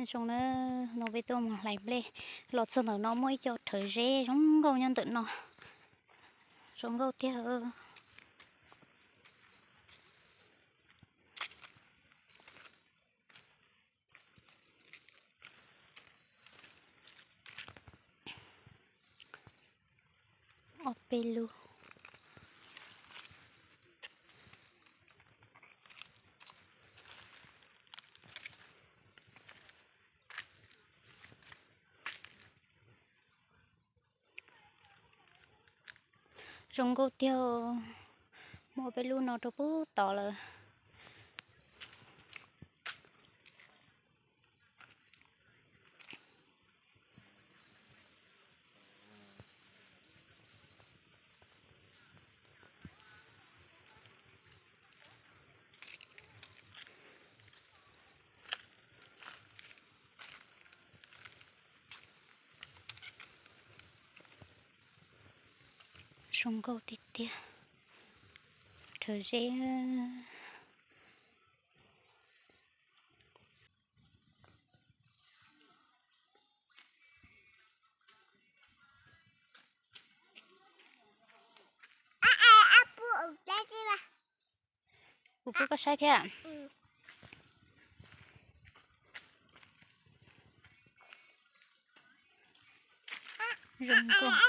Zoo na, no peb tuaj mus hlais nplej, los txog ntawm no muaj ib co rhawv zeb zoo nkauj nyob ntawm no, zoo nkauj tiag. Ob peb lub. Zoo nkauj tiag. Muaj ob peb lub no rau pub tod lawm. Zoo nkauj tiag tiag. Rhawv zeb. Kuv pub koj saib thiab. Zoo nkauj.